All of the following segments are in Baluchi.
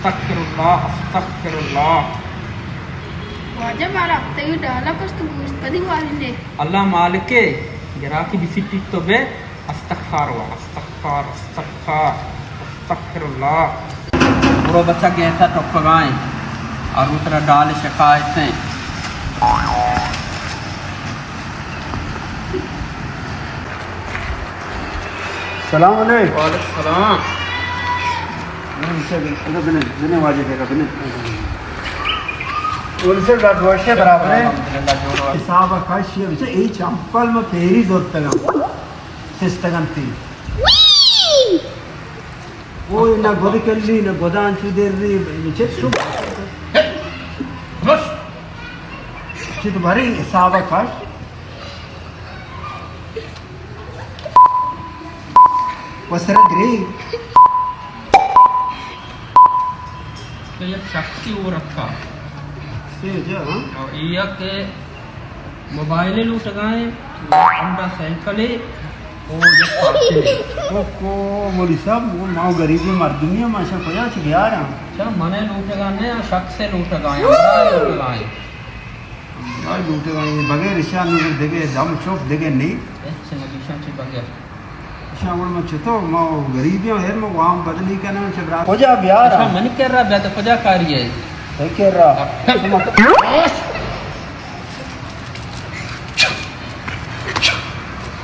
استغفر اللہ، استغفر اللہ۔ واجہ، مارا ہفتگی ڈالا کش تو گوشت کدی والی نے۔ اللہ مالکے، گراکی بسیٹی تو بے۔ استغفار و استغفار، استغفار، استغفر اللہ۔ برو بچا، گیٹا ٹپگائیں اور اترا ڈال شکایتیں۔ سلام علیکم۔ وعلیکم السلام۔ بنے، بنے واجہ دیکھا، بنے۔ اور سے ڈاکٹر وشے برابر ہے۔ الحمدللہ، جوڑ ہو۔ حساب کش یہ، اے چمپل میں پھیری زورتگا۔ سستگنتی۔ او نہ گد کلی، نہ گدان چو دری، چت شو۔ چت بری حساب کش۔ و سر گری۔ تو یک شخصی او رکھا۔ سے جا، ہاں؟ اور یہ کہ موبائل لوٹگائیں، ہونڈا سائیکل او یک پاچے۔ او کو مولی صاحب، وہ ماو غریبی مردمی، ما شا کجا چ بیارا؟ چا منے لوٹگا نے، شخص لوٹگائیں، ہمراہ لوٹگائیں۔ ہمراہ لوٹگائیں، بغیر اشان دگے دم چوک دگے نہیں۔ اچھا، نبیشان چی بغیر۔ اشاں گڑا من چتو، ما غریبی ہوں، ہر ما وام بدلی کناں چہ برات۔ کجا بیار؟ اشاں منی کرا بیا تو کجا کاری ہے؟ تئی کرا۔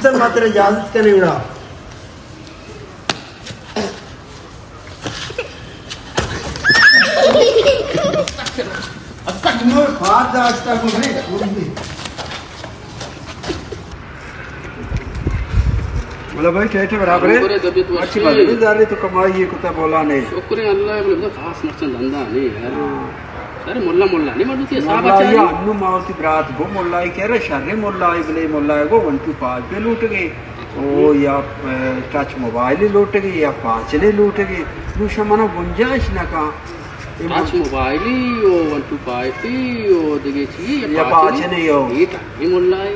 سر ما ترا اجازت کنے گڑا۔ مولا بھائی، ٹھیک ہے، برابر ہے؟ برابر ہے، طبیعت وش اچھی بات ہے۔ ہے۔ زاری تو کمائی یہ کتا مولا نے۔ شکر ہے اللہ، بولے خاص مرچاں دھندا نہیں یار۔ ہاں۔ ارے مولا، مولا نہیں، مردو تی حساب مولا اچھا یہ ہے۔ انو ماوتی برات گو مولا ہی کہہ رہے، شر مولا ہی بلے، مولا ہی گو ون ٹو فائیو پہ لوٹ گئے۔ او یا، اے، ٹچ موبائل لوٹگی یا پاچنے لوٹگی، نو شمانا گنجائش نہ کاں۔ ٹچ موبائل او ون ٹو فائیو او دگے چیز یا پاچنے او۔ یہ ٹکی ملا ہے۔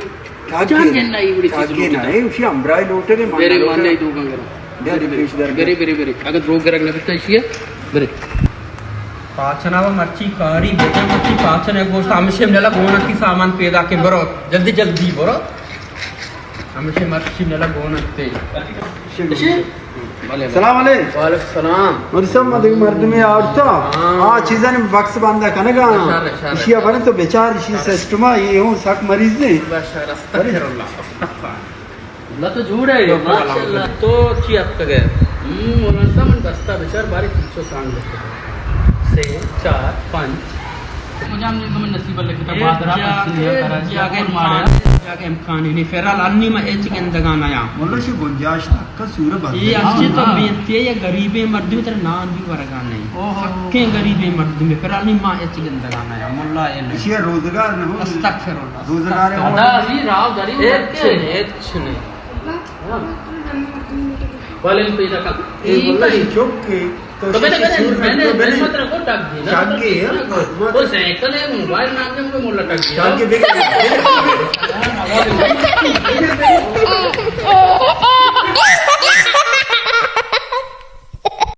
ٹکی جان جن نہیں، بڑی چیز ٹکی لوٹگی۔ نہیں، اسی امبرائی لوٹگی، من میرے لوٹگی۔ من نہیں دو گنگر۔ بیا، بیا، پیش در بیا۔ برے، برے، برے۔ اگر دروگ گرگ نہ بیتا اسی ہے، برے۔ پاچنا و مرچی کاری بیٹا، مرچی پاچنے گوشت، ہمشے نلا گونکی سامان پیدا کے برو، جلدی، جلدی برو۔ ہمیشہ مرچی نلا گون انت۔ بلے، بلے۔ سلام علیکم۔ وعلیکم السلام۔ مودی صاحب، ما دگہ مردمے آورتا۔ ہاں۔ آ چیزانی بکس بندہ کنگا۔ اشارہ، اشارہ۔ اشیا برن تو بچار، اشی سسٹما، یہ ہوں سک مریض نے۔ بس، استغفر اللہ، استغفر اللہ۔ اللہ تو جوڑ ہے، ماشاءاللہ۔ تو چی اتکگے؟ ہم، مولانا صاحب، من دستا بچار، باری پچو سانگ لکھتا۔ سے، چار، پنچ۔ مجام نے تو من نصیب لکھتا، ایک بادرا جا پسی کے، ہے، کرا جا کے کون مارا۔ امکان، جا کے امکان ہی نہیں۔ فی الحال انی ما ایچ گندگا نیا۔ مولا شی گنجائش تک سور بند۔ یہ اچھی تو بیتی ہے، یہ غریبیں مردم تر نان بھی ورگا نہیں۔ اوہو۔ سکیں غریبیں مردم، فی الحال نہیں ما ایچ گندگا نیا۔ مولا یہ نہیں۔ اسی روزگار نہ ہو۔ استغفر اللہ۔ روزگار ہو۔ ادا بھی راو داری ایچ نہیں، ایچ نہیں۔ والے پیدا کر۔ اے واللہ چک کے تو تو بنے، بنے، بنے، بنے، مت رکھو، ٹک گئی نا۔ ٹک گئی ہے۔ وہ سائیکل ہے، موبائل نام دے، مجھے مولا ٹک گیا۔ ٹک گئی، دیکھ۔ ہاں، ہاں، والے۔